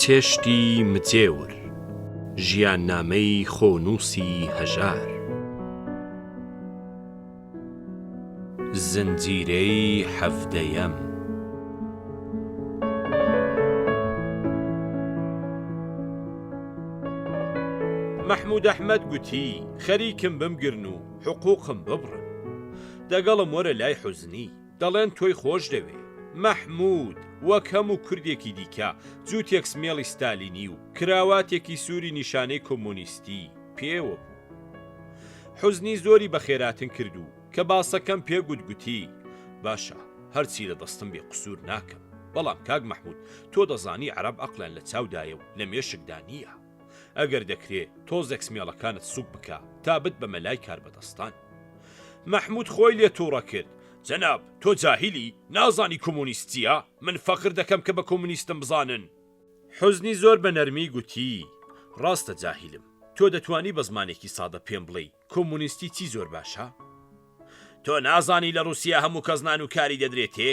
چێشتی مجێور، ژیاننامەی خۆنووسی هەژار. زنجیرەی حەڤدەیەم. مەحموود ئەحمەد گوتی، خەریکم بمگرن و حقووقم ببڕن. دەگەڵم وەرە لای حوزنی. دەڵێن تۆی خۆش دەوێ. مەحموود، وەک هەموو کوردێکی دیکە، جووتێک سمێڵی ستالینی و کراواتێکی سووری نیشانەی کۆمۆنیستی پێوە بوو. حوزنی زۆری بەخێراتن کرد و کە باسەکەم پێ گوت گوتی، باشە، هەرچی لە دەستم بێ قسوور ناکەم. بەڵام کاک مەحموود تۆ دەزانی عەرەب عەقڵیان لە چاودایە و لە مێشکدا نییە. ئەگەر دەکرێ تۆزێک سمێڵەکانت سووک بکە تا بتبەمە لای کاربەدەستان. مەحموود خۆی لێ تووڕە کرد، جەناب تۆ جاهیلی، نازانی کۆمۆنیست چییە؟ من فەخر دەکەم کە بە کۆمۆنیستم بزانن. حوزنی زۆر بە نەرمی گوتی، ڕاستە جاهیلم، تۆ دەتوانی بە زمانێکی سادە پێم بڵێی کۆمۆنیستی چی زۆر باشە؟ تۆ نازانی لە ڕووسیا هەموو کەس نان و کاری دەدرێتێ؟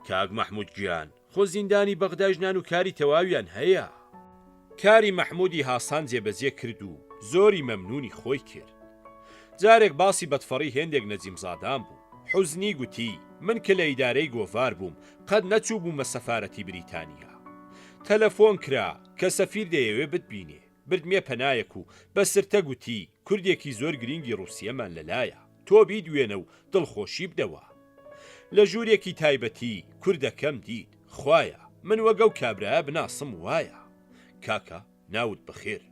کاک مەحموود گیان، خۆ زیندانی بەغدایش نان و کاری تەواویان هەیە. کاری مەحموودی هاسان جێبەجێ کرد و زۆری مەمنوونی خۆی کرد. جارێک باسی بەدفەڕی هێندێک نەجیمزادان بوو. حوزنی گوتی، من کە لە ئیدارەی گۆڤار بووم، قەت نەچووبوومە سەفارەتی بریتانیا. تەلەفۆن کرا کە سەفیر دەیەوێ بتبینێ. بردمیە پەنایەک و بە سرتە گوتی، کوردێکی زۆر گرینگی ڕووسیەمان لە لایە. تۆ بیدوێنە و دڵخۆشی بدەوە. لە ژوورێکی تایبەتی، کوردەکەم دیت. خوایە، من وەک ئەو کابرایە بناسم وایە. کاکە، ناوت بەخێر.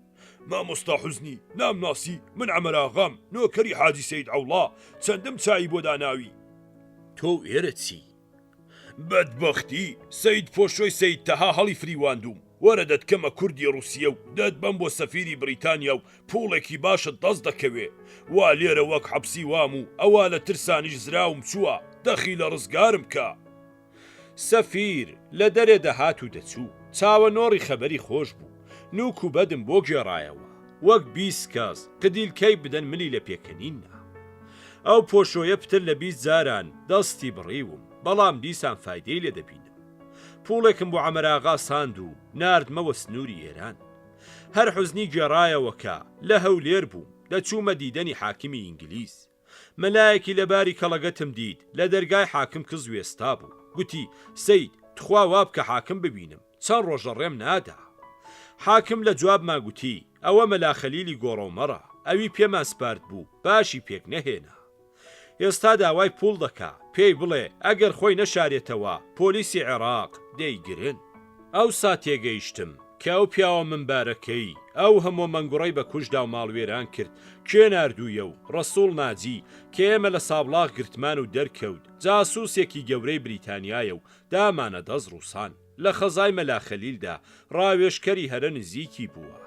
مامۆستا حوزنی، نامناسی، من عەمەراغام، نۆکەری حاجی سەید عەوڵا، چەندم چایی بۆ داناوی. تۆ و ئێرە چی؟ بەدبەختی، سەید پۆشۆی سەید تەها هەڵی فریواندووم، وەرە دەتکەمە کوردی ڕووسیە و دەتبەم بۆ سەفیری بڕیتانیا و پووڵێکی باشت دەست دەکەوێ. وا لێرە وەک حەپسی وام و ئەوا لە ترسانیش زراوم چووە، دەخیلە ڕزگارم کە. سەفیر لە دەرێ دەهات و دەچوو، چاوەنۆڕی خەبەری خۆش بوو. نووک و بەدم بۆ گێڕایەوە. وەک 20 کەس قدیلکەی بدەن ملی لە پێکەنین نا. ئەو پۆشۆیە پتر لە 20 جاران دەستی بڕیوم، بەڵام دیسان فایدەی لێ دەبینم. پووڵێکم بۆ عەمەراغا ساند و ناردمەوە سنووری ئێران. هەر حوزنی گێڕایەوە کە لە هەولێر بووم، دەچوومە دیدەنی حاکمی ئینگلیز. مەلایەکی لە باری کەڵەگەتم دیت لە دەرگای حاکم کز وێستابوو. گوتی، سەید، تخوا وا بکە حاکم ببینم، چەند ڕۆژە ڕێم نادا. حاکم لە جوابما گوتی، ئەوە مەلا خەلیلی گۆڕەومەڕە، ئەوی پێمان سپاردبوو، باشی پێک نەهێنا. ئێستا داوای پووڵ دەکا، پێی بڵێ ئەگەر خۆی نەشارێتەوە، پۆلیسی عێڕاق دەیگرن. ئەوسا تێگەیشتم کە ئەو پیاوە ممبارەکەی ئەو هەموو مەنگوڕەی بە کوشت دا و ماڵوێران کرد کێ ناردوویە و ڕەسووڵ ناجی کە ئێمە لە سابڵاغ گرتمان و دەرکەوت جاسووسێکی گەورەی بریتانیایە و دامانە دەست ڕووسان لە خەزای مەلا خەلیلدا ڕاوێژکەری هەرە نزیکی بووە.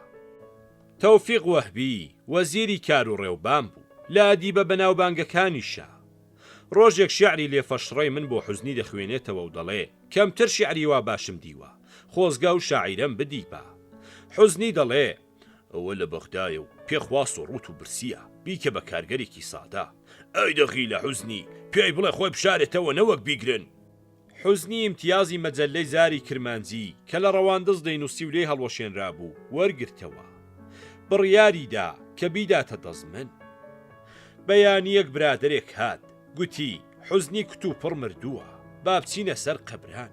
تۆفیق وەهبی وەزیری کار و ڕێوبان بوو لە ئەدیبە بەناوبانگەکانیشە. ڕۆژێک شیعری لێفەشڕەی من بۆ حوزنی دەخوێنێتەوە و دەڵێ، کەمتر شیعری وا باشم دیوە، خۆزگە ئەو شاعیرەم بدیبا. حوزنی دەڵێ، ئەوە لە بەغدایە و پێخواس و ڕووت و برسییە، بیکە بە کارگەرێکی سادە. ئەی دەخیلە حوزنی، پێی بڵێ خۆی بشارێتەوە نەوەک بیگرن. حوزنی ئیمتیازی مەجەللەی زاری کرمانجی کە لە ڕەواندز دەینووسی و لێی هەڵوەشێنرابوو، وەرگرتەوە. بڕیاری دا کە بیداتە دەست من. بەیانییەک برادەرێک هات، گوتی، حوزنی کتوپڕ مردووە، با بچینە سەر قەبران.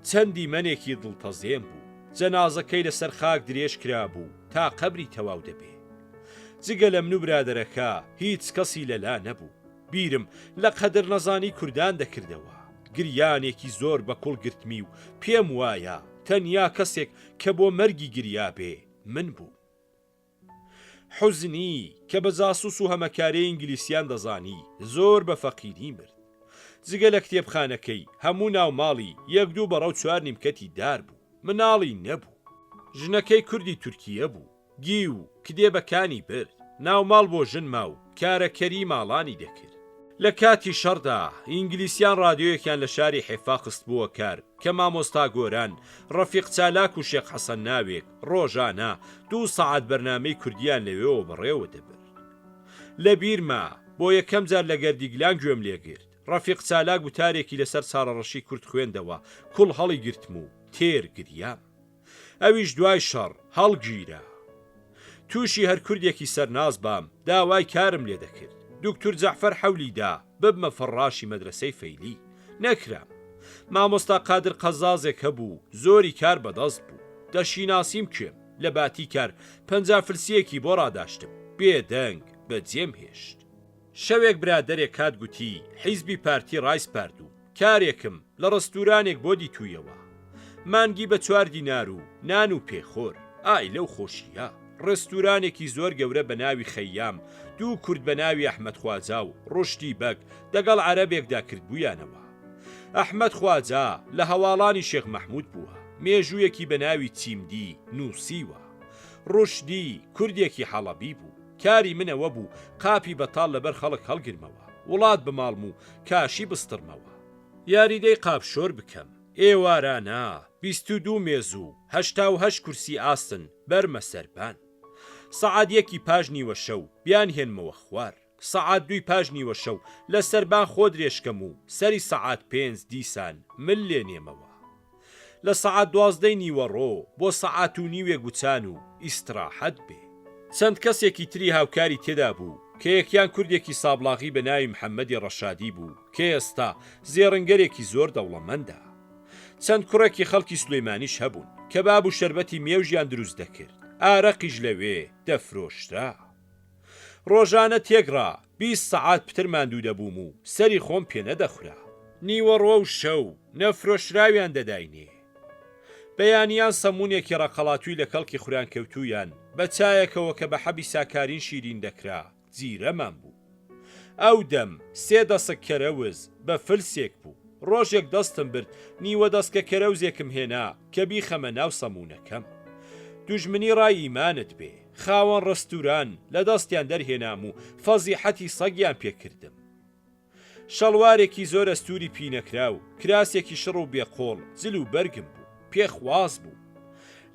چەند دیمەنێکی دڵتەزێن بوو. جەنازەکەی لەسەر خاک درێژ کرابوو تا قەبری تەواو دەبێ. جگە لە من و برادەرەکە هیچ کەسی لەلا نەبوو. بیرم لە قەدرنەزانی کوردان دەکردەوە. گریانێکی زۆر بە کوڵ گرتمی و پێم وایە تەنیا کەسێک کە بۆ مەرگی گریابێ من بووم. حوزنی، کە بە جاسوس و هەمەکارەی ئینگلیسیان دەزانی، زۆر بە فەقیری مرد. جگە لە کتێبخانەکەی، هەموو ناو ماڵی یەک دوو بەڕە و چوار نیمکەتی دار بوو. مناڵی نەبوو. ژنەکەی کوردی تورکییە بوو. گیو و کتێبەکانی برد. ناوماڵ بۆ ژن ما و کارەکەریی ماڵانی دەکرد. لە کاتی شەڕدا، ئینگلیسیان ڕادیۆیەکیان لە شاری حێفا خستبووە کار کە مامۆستا گۆران، ڕەفیق چالاک و شێخ حەسەن ناوێک، ڕۆژانە دوو سەعات بەرنامەی کوردییان لەوێوە بەڕێوە دەبرد. لە بیرمە، بۆ یەکەم جار لە گەردیگلان گوێم لێ گرت. ڕەفیق چالاک وتارێکی لەسەر چارەڕەشی کورد خوێندەوە، کوڵ هەڵیگرتم و تێر گریام. ئەویش دوای شەڕ هەڵگیرا. تووشی هەر کوردێکی سەرناز بام داوای کارم لێ دەکرد. دوکتور جەعفەر حەولی دا ببمە فەڕڕاشی مەدرەسەی فەیلی. نەکرام. مامۆستا قادر قەزازێک هەبوو زۆری کار بەدەست بوو. دەشیناسیم کێم. لە باتی کار 50 فلسییەکی بۆ ڕاداشتم. بێدەنگ بەجێم هێشت. شەوێک برادەرێک هات گوتی حیزبی پارتی ڕایسپاردووم کارێکم لە ڕستورانێک بۆ دیتوویەوە. مانگی بە چوار دینار و نان و پێخۆر. ئای لەو خۆشییە. ڕێستورانێکی زۆر گەورە بە ناوی خەیام، دوو کورد بە ناوی ئەحمەد خواجا و ڕوشدی بەگ دەگەڵ عەرەبێکدا کردبوویانەوە. ئەحمەد خواجا لە هەواڵانی شێخ مەحموود بووە، مێژوویەکی بە ناوی چیمدی نووسیوە. ڕوشدی کوردێکی حەڵەبی بوو. کاری من ئەوە بوو قاپی بەتاڵ لەبەر خەڵک هەڵگرمەوە، وڵات بماڵم و کاشی بستڕمەوە. یاریدەی قاپشۆر بکەم. ئێوارانە 22 مێز و 88 کورسی ئاسن بەرمە سەربان. سەعات یەکی پاش نیوە شەو بیانهێنمەوە خوار. سەعات دووی پاش نیوە شەو لە سەربان خۆ درێژکەم و سەری سەعات پێنج دیسان مل لێنێمەوە. لە سەعات دوازدەی نیوەڕۆ بۆ سەعات و نیوێک وچان و ئیستراحەت بێ. چەند کەسێکی تری هاوکاری تێدا بوو کە یەکیان کوردێکی سابڵاغی بە ناوی محەمەدی ڕەشادی بوو کە ئێستا زێڕنگەرێکی زۆر دەوڵەمەندە. چەند کوڕێکی خەڵکی سولەیمانیش هەبوون کەباب و شەربەتی مێوژیان دروست دەکرد، ئارەقیش لەوێ دەفرۆشرا. ڕۆژانە تێکڕا 20 سەعات پتر ماندوو دەبووم و سەری خۆم پێ نەدەخورا. نیوەڕۆ و شەو نەفرۆشراویان دەداینێ. بەیانیان سەموونێکی ڕەقەڵاتووی لە کەڵکی خورانکەوتوویان بە چایەکەوە کە بە حەبی ساکارین شیرین دەکرا جیرەمان بوو. ئەو دەم سێ دەسک کەرەوز بە فلسێک بوو. ڕۆژێک دەستم برد نیوە دەسکە کەرەوزێکم هێنا کە بیخەمە ناو سەموونەکەم. دوژمنی ڕای ئیمانت بێ. خاوەن ڕستوران لە دەستیان دەرهێنام و فەزیحەتی سەگیان پێ کردم. شەڵوارێکی زۆر ئەستووری پینەکراو، کراسێکی شڕ و بێ قۆڵ، جل و بەرگم بوو. پێخواز بووم.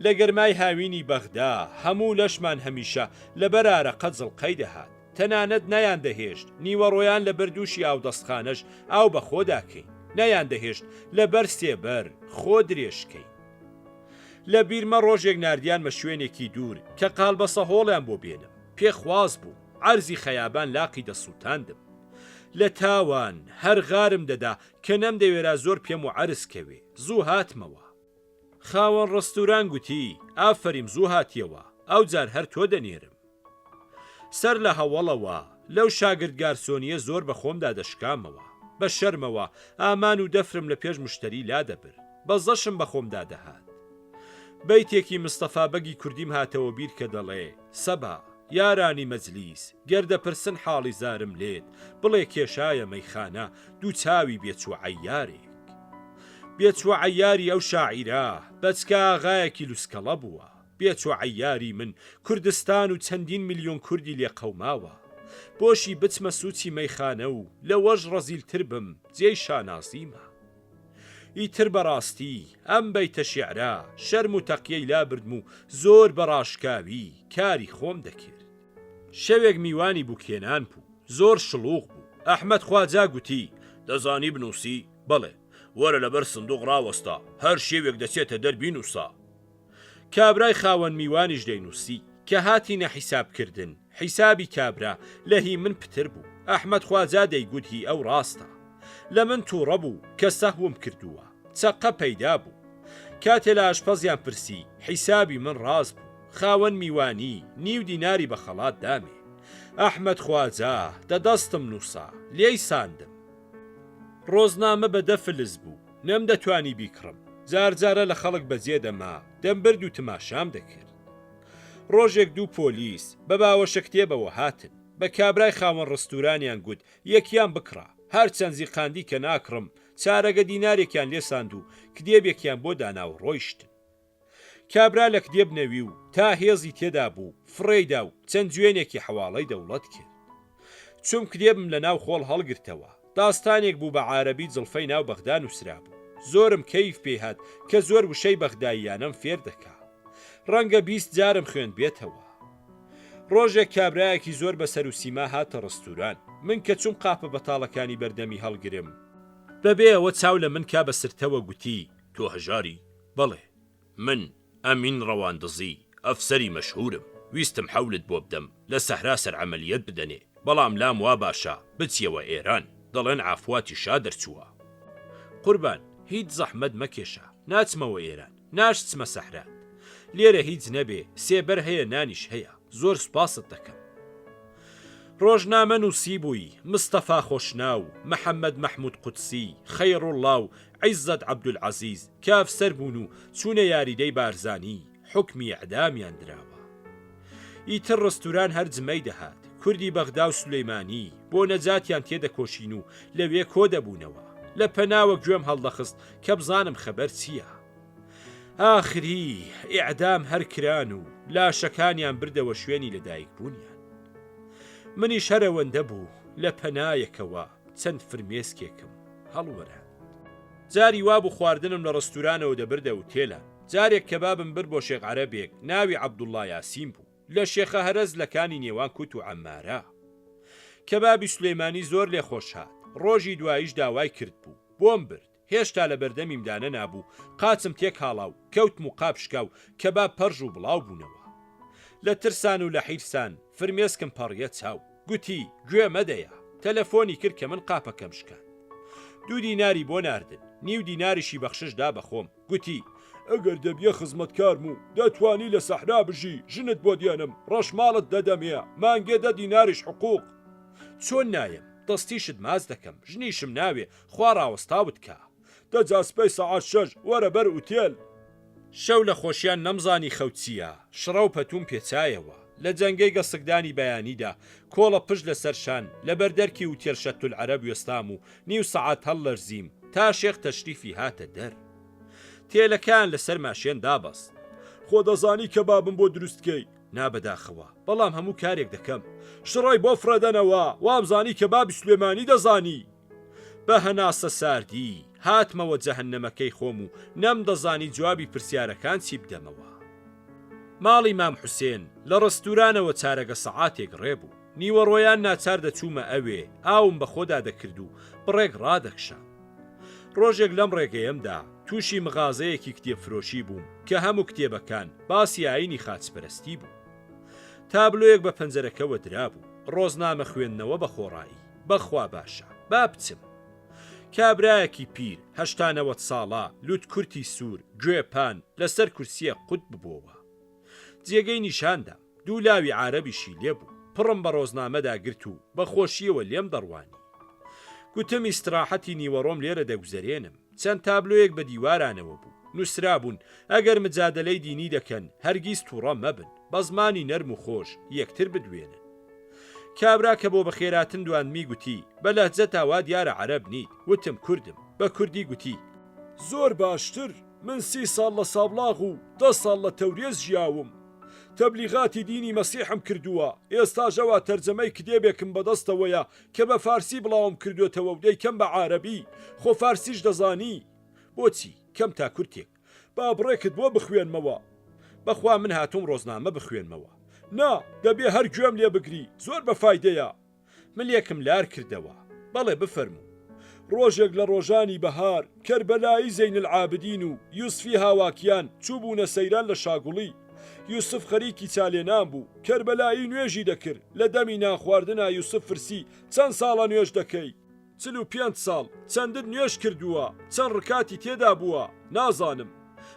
لە گەرمای هاوینی بەغدا هەموو لەشمان هەمیشە لەبەر ئارەقە جڵقەی دەهات. تەنانەت نەیاندەهێشت نیوەڕۆیان لەبەر دووشی ئاودەستخانەش ئاو بە خۆدا کەین. نەیاندەهێشت لەبەر سێبەر خۆ درێژ کەین. لە بیرمە ڕۆژێک ناردیانمە شوێنێکی دوور کە قالبە سەهۆڵیان بۆ بێنم. پێخواز بووم. عەرزی خەیابان لاقی دەسووتاندم. لە تاوان هەر غارم دەدا کە نەمدەوێرا زۆر پێم وەعەرز کەوێ. زوو هاتمەوە. خاوەن ڕستوران گوتی، ئافەریم زوو هاتیەوە، ئەوجار هەر تۆ دەنێرم. سەر لە هەوەڵەوە لەو شاگرد گارسۆنییە زۆر بە خۆمدا دەشکامەوە. بە شەرمەوە ئامان و دەفرم لە پێش مشتەری لادەبرد. بەزەشم بە خۆمدا دەهات. بەیتێکی مستەفا بەگی کوردیم هاتەوە بیر کە دەڵێ، سەبا، یارانی مەجلیس، گەر دەپرسن حاڵی زارم لێت، بڵێ کێشایە مەیخانە دوو چاوی بێچووە عەیارێک. بێچووە عەیاری ئەو شاعیرە، بەچکە ئاغایەکی لوسکەڵە بووە. بێچووە عەیاری من، کوردستان و چەندین ملیۆن کوردی لێ قەوماوە. بۆشی بچمە سووچی مەیخانە و لەوەش ڕەزیلتر بم، جێی شانازیمە. ئیتر بەڕاستی ئەم بەیتە شیعرە شەرم و تەقیەی لابردم و زۆر بە ڕاشکاوی کاری خۆم دەکرد. شەوێک میوانی بووکهێنان بوو، زۆر شڵوغ بوو. ئەحمەد خواجا گوتی، دەزانی بنووسی؟ بەڵێ. وەرە لەبەر سندووق ڕاوەستە، هەر شێوێک دەچێتە دەر بینووسە. کابرای خاوەن میوانیش دەینووسی. کە هاتینە حیساب کردن، حیسابی کابرا لە هی من پتر بوو. ئەحمەد خواجا دەیگوت هی ئەو ڕاستە. لە من تووڕە بوو کە سەهوم کردووە. چەقە پەیدا بوو. کاتێ لە ئاشپەزیان پرسی، حیسابی من ڕاست بوو. خاوەن میوانی نیو دیناری بە خەڵات دامێ. ئەحمەد خواجا دە دەستم نووسا، لێی ساندم. ڕۆزنامە بە دە فلس بوو، نەمدەتوانی بیکڕم. جار جارە لە خەڵک بەجێ دەما، دەمبرد و تماشام دەکرد. ڕۆژێک دوو پۆلیس بە باوەشە کتێبەوە هاتن. بە کابرای خاوەن ڕستورانیان گوت یەکیان بکڕە. هەرچەند زیقاندی کە ناکڕم، چارەگە دینارێکیان لێ ساند و کتێبێکیان بۆ دانا و ڕۆیشتن. کابرا لە کتێب نەوی و تا هێزی تێدا بوو فڕێی دا و چەند جوێنێکی حەواڵەی دەوڵەت کرد. چووم کتێبم لە ناو خۆڵ هەڵگرتەوە. داستانێک بوو بە عارەبی جڵفەی ناو بەغدا نووسرابوو. زۆرم کەیف پێی هات کە زۆر وشەی بەغداییانەم فێر دەکا. ڕەنگە 20 جارم خوێندبێتەوە. ڕۆژێک کابرایەکی زۆر بە سەر و سیما هاتە ڕستوران. من کە چووم قاپە بەتاڵەکانی بەردەمی هەڵگرم، بەبێ ئەوە چاو لە من کا بە سرتەوە گوتی، تۆ هەژاری؟ بەڵێ. من. ئەمین ڕەواندزی، ئەفسەری مەشهوورم، ویستم حەولت بۆ بدەم، لە سەحرا سەرعەمەلیەت بدەنێ، بەڵام لام وا باشە بچیەوە ئێران، دەڵێن عافواتی شا دەرچووە. قوربان، هیچ زەحمەت مەکێشە، ناچمەوە ئێران، ناشچمە سەحرات. لێرە هیچ نەبێ، سێبەر هەیە نانیش هەیە، زۆر سوپاست دەکەم. ڕۆژنامە نووسیبووی، مستەفا خۆشناو، محەمەد مەحموود قودسی، خەیڕوڵڵا و عیززەت عەبدولعەزیز کە ئەفسەر بوون و چوونە یاریدەی بارزانی، حوکمی ئیعدامیان دراوە. ئیتر ڕستوران هەر جمەی دەهات، کوردی بەغدا و سولەیمانی بۆ نەجاتیان تێدەکۆشین و لەوێ کۆ دەبوونەوە. لە پەناوە گوێم هەڵدەخست کە بزانم خەبەر چییە. ئاخری ئیعدام هەر کران و لاشەکانیان بردەوە شوێنی لەدایکبوونیان. منیش هەر ئەوەندە بوو لە پەنایەکەوە چەند فرمێسکێکم هەڵوەراند. جاری وابوو خواردنم لە ڕستورانەوە دەبردە ئوتێلان. جارێک کەبابم برد بۆ شێخ عەرەبێک ناوی عەبدوڵڵا یاسین بوو لە شێخە هەرەز لە کانی نێوان کوت و عەمارە. کەبابی سولەیمانی زۆر لێ خۆش هات. ڕۆژی دواییش داوای کرد بوو. بۆم برد. هێشتا لە بەردەمیم دانەنابوو قاچم تێک هاڵا و کەوتم و قاپ شکا و کەباب پەرژ و بڵاو بوونەوە. لە ترسان و لە حیرسان فرمێسکم پەڕیە چاو. گوتی، گوێ مەدەیە. تەلەفۆنی کرد کە من قاپەکەم شکاند. دوو دیناری بۆ ناردن. نیو دیناریشی بەخشش دا بە خۆم. گوتی، ئەگەر دەبیە خزمەتکارم و دەتوانی لە سەحرا بژی، ژنت بۆ دێنم، ڕەشماڵت دەدەمێ، مانگێ دە دیناریش حقووق. چۆن نایەم، دەستیشت ماچ دەکەم، ژنیشم ناوێ، خوا ڕاوەستاوت کا. دە جا سبەی سەعات شەش وەرە بەر ئوتێل. شەو لە خۆشیان نەمزانی خەو چییە، شڕە و پەتووم پێچایەوە. لە جەنگەی گەسکدانی بەیانیدا، کۆڵە پشت لە سەر شان، لە بەر دەرکی ئوتێل شەتولعەرەب وێستام و نیو سەعات هەڵلەرزیم، تا شێخ تەشریفی هاتە دەر. تێلەکەیان لە سەر ماشێن دابەست. خۆ دەزانی کەبابم بۆ دروست کەی؟ نا بەداخەوە، بەڵام هەموو کارێک دەکەم. شڕەی بۆ فڕێدەنەوە، وامزانی کەبابی سولێمانی دەزانی. بە هەناسە ساردی هاتمەوە جەهەنەمەکەی خۆم و نەمدەزانی جوابی پرسیارەکان چی بدەمەوە. ماڵی مام حوسێن لە ڕستورانەوە چارەگە سەعاتێک ڕێ بوو. نیوەڕۆیان ناچار دەچوومە ئەوێ، ئاوم بە خۆدا دەکرد و بڕێک ڕادەکشام. ڕۆژێک لەم ڕێگەیەمدا تووشی مغازەیەکی کتێبفرۆشی بووم کە هەموو کتێبەکان باسی ئایینی خاچپەرستی بوو. تابلۆیەک بە پەنجەرەکەوە درابوو، ڕۆزنامە خوێندنەوە بە خۆڕایی. بەخوا باشە با بچم. کابرایەکی پیر، هەشتا نەوەد ساڵە، لوت کورتی سوور، گوێ پان، لەسەر کورسییەک قوت ببۆوە. جێگەی نیشان دام. دوو لاوی عارەبیشی لێ بوو. پڕم بە ڕۆزنامەدا گرت و بە خۆشییەوە لێم دەڕوانی. گوتم ئیستراحەتی نیوەڕۆم لێرە دەگوزەرێنم. چەند تابلۆیەک بە دیوارانەوە بوو. نووسرابوون، ئەگەر مجادەلەی دینی دەکەن، هەرگیز تووڕە مەبن. بە زمانی نەرم و خۆش یەکتر بدوێنن. کابرا کە بۆ بەخێراتن دواندمی گوتی، بە لەهجەتا وا دیارە عەرەب نیت، وتم کوردم، بە کوردی گوتی. زۆر باشتر، من سی ساڵ لە سابڵاغ و دە ساڵ لە تەورێز ژیاوم. تەبلیغاتی دینی مەسیحم کردووە، ئێستاش ئەوا تەرجەمەی کتێبێکم بەدەستەوەیە کە بە فارسی بڵاوم کردووەتەوە و دەیکەم بە عارەبی، خۆ فارسیش دەزانی؟ بۆچی؟ کەم تا کورتێک. با بڕێکت بۆ بخوێنمەوە. بەخوا من هاتووم ڕۆزنامە بخوێنمەوە. نا، دەبێ هەر گوێم لێ بگری، زۆر بە فایدەیە. ملێکم لار کردەوە. بەڵێ بفەرموو. ڕۆژێک لە ڕۆژانی بەهار، کەربەلایی زەینلعابدین و یوسفی هاواکیان چووبوونە سەیران لە شاگوڵی. یوسف خەریکی چا لێنان بوو. کەربەلایی نوێژی دەکرد. لە دەمی نانخواردنا یوسف فرسی، چەند ساڵە نوێژ دەکەی؟ 45 ساڵ، چەندت نوێژ کردووە، چەند ڕکاتی تێدا بووە، نازانم.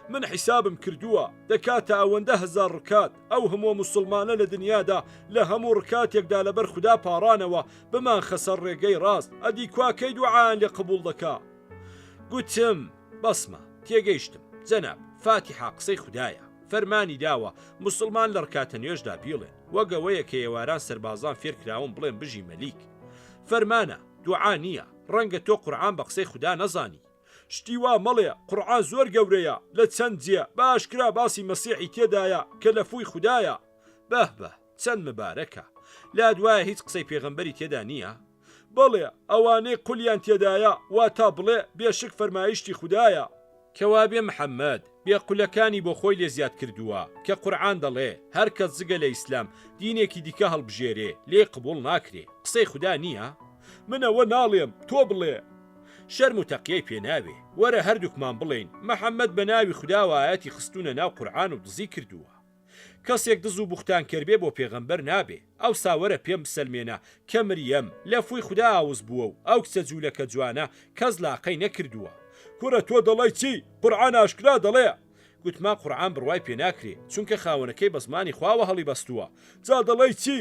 من حیسابم کردووە، دەکاتە ئەوەندە هەزار ڕکات، ئەو هەمووە موسڵمانە لە دنیادا لە هەموو ڕکاتێکدا لەبەر خودا پاڕانەوە، بمانخە سەر ڕێگەی ڕاست، ئەدی کوا کەی دوعایان لێ قبوڵ دەکا؟ گوتم، بەسمە، تێگەیشتم، جەناب، فاتیحا قسەی خودایە، فەرمانی داوە موسڵمان لە ڕکاتە نوێژدا بیڵێن، وەک ئەوەیە کە ئێواران سەربازان فێرکراون بڵێن بژی مەلیک. فەرمانە، دوعا نییە. ڕەنگە تۆ قورعان بە قسەی خودا نەزانی. شتی وا مەڵێ، قورعان زۆر گەورەیە، لە چەند جێ، بە ئاشکرا باسی مەسیحی تێدایە کە لە فووی خودایە. بەه بەه، چەند مبارەکە. لات وایە هیچ قسەی پێغەمبەری تێدا نییە؟ بەڵێ، ئەوانەی قولیان تێدایە، واتا بڵێ، بێ شک فەرمایشتی خودایە. کەوابێ محەمەد، بێ قولەکانی بۆ خۆی لێ زیاد کردووە، کە قورعان دەڵێ، هەر کەس جگە لە ئیسلام دینێکی دیکە هەڵبژێرێ، لێی قبوڵ ناکرێ، قسەی خودا نییە؟ من ئەوە ناڵێم، تۆ بڵێ. شەرم و تەقیەی پێ ناوێ. وەرە هەردووکمان بڵێین، محەمەد بە ناوی خوداوە ئایەتی خستوونە ناو قورعان و دزی کردووە. کەسێک دز و بوختانکەر بێ بۆ پێغەمبەر نابێ. ئەوسا وەرە پێم بسەلمێنە کە مریەم لە فووی خودا ئاوس بووە و ئەو کچە جوولەکە جوانە کەس لاقەی نەکردووە. کوڕە تۆ دەڵێی چی؟ قورعان ئاشکرا دەڵێ. گوتمان قورعان بڕوای پێ ناکرێ، چونکە خاوەنەکەی بە زمانی خواوە هەڵیبەستووە. جا دەڵێی چی؟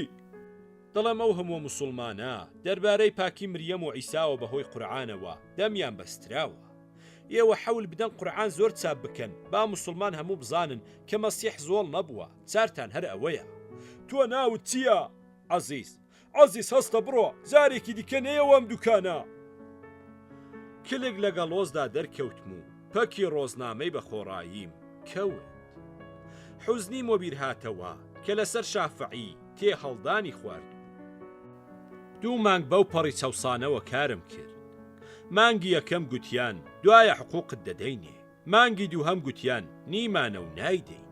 دەڵێم ئەو هەمووە موسوڵمانە دەربارەی پاکی مریەم و عیساوە بە هۆی قورعانەوە دەمیان بەستراوە. ئێوە حەول بدەن قورعان زۆر چاپ بکەن با موسوڵمان هەموو بزانن کە مەسیح زۆڵ نەبووە، چارتان هەر ئەوەیە. تۆ ناوت چییە؟ عەزیز. عەزیز هەستە بڕۆ، جارێکی دیکە نەیەوە ئەم دوکانە. کلک لە گەڵۆزدا دەرکەوتم و پەکی ڕۆزنامەی بە خۆڕاییم کەوت. حوزنیم وەبیر هاتەوە کە لەسەر شافعی تێ هەڵدانی خواردبوو. دوو مانگ بەو پەڕی چەوسانەوە کارم کرد. مانگی یەکەم گوتیان دوایە حقوقت دەدەینێ. مانگی دووهەم گوتیان نیمانە و نایدەین.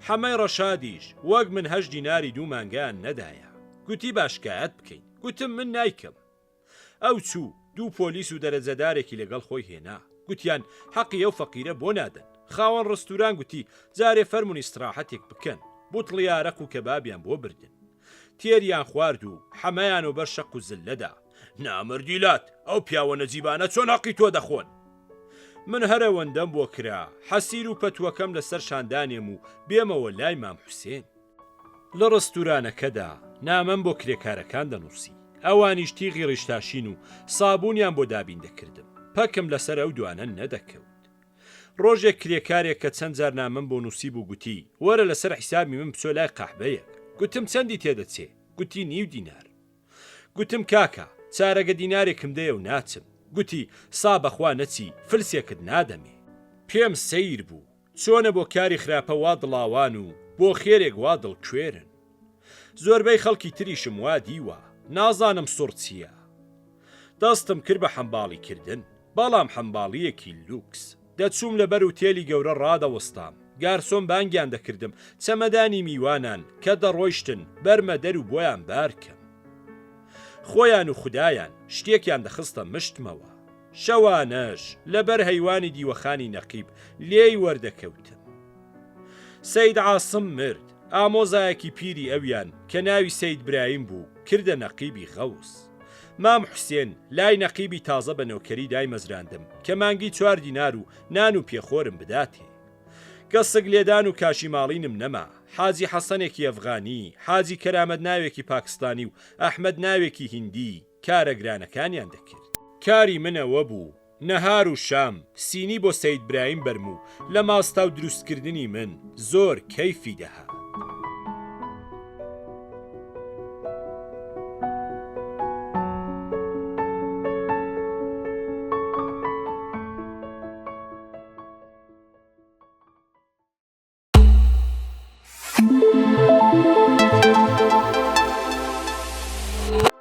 حەمەی ڕەشادیش وەک من هەشت دیناری دوو مانگەیان نەدایە. گوتی با شکایەت بکەین. گوتم من نایکەم. ئەو چوو، دوو پۆلیس و دەرەجەدارێکی لەگەڵ خۆی هێنا. گوتیان حەقی ئەو فەقیرە بۆ نادەن. خاوەن ڕستوران گوتی جارێ فەرموون ئیستراحەتێک بکەن. بوتڵی ئارەق و کەبابیان بۆ بردن. تێریان خوارد و حەمەیان وەبەر شەق و زللە دا. نامەردی لات، ئەو پیاوە نەجیبانە چۆن هەقی تۆ دەخۆن؟ من هەر ئەوەندەم بۆ کرا، حەسیر و پەتووەکەم لەسەر شان دانێم و بێمەوە لای مام حوسێن. لە ڕستورانەکەدا نامەم بۆ کرێکارەکان دەنووسی، ئەوانیش تیغی ڕیشتاشین و سابوونیان بۆ دابین دەکردم، پەکم لەسەر ئەو دوانە نەدەکەوت. ڕۆژێک کرێکارێک کە چەند جار نامەم بۆ نووسیبوو گوتی، وەرە لەسەر حیسابی من بچۆ لای قەحبەیەک. گوتم چەندی تێدەچێ؟ گوتی نیو دینار. گوتم کاکە، چارەگە دینارێکم دەیە و ناچم. گوتی، سا بەخوا نەچی، فلسێکت نادەمێ. پێم سەیر بوو، چۆنە بۆ کاری خراپە وا دڵاوان و بۆ خێرێک وا دڵکوێرن. زۆربەی خەڵکی تریشم وا دیوە، نازانم سوڕ چییە. دەستم کرد بە حەمباڵی کردن، بەڵام حەمباڵییەکی لوکس. دەچووم لەبەر ئوتێلی گەورە ڕادەوەستام، گارسۆن بانگیان دەکردم، چەمەدانی میوانان کە دەڕۆیشتن بەرمە دەر و بۆیان بار کەم. خۆیان و خودایان شتێکیان دەخستە مشتمەوە. شەوانەش لەبەر هەیوانی دیوەخانی نەقیب لێی وەردەکەوتم. سەید عاسم مرد، ئامۆزایەکی پیری ئەویان کە ناوی سەید برایم بوو کردە نەقیبی غەوس. مام حوسێن لای نەقیبی تازە بە نۆکەری دایمەزراندم کە مانگی چوار دینار و نان و پێخۆرم بداتێ. گەسک لێدان و کاشی ماڵینم نەما. حاجی حەسەنێکی ئەفغانی، حاجی کەرامەت ناوێکی پاکستانی و ئەحمەد ناوێکی هیندی کارە گرانەکانیان دەکرد. کاری من ئەوە بوو نەهار و شام سینی بۆ سەید برایم بەرم و لە ماستاو دروست کردنی من زۆر کەیفی دەهات.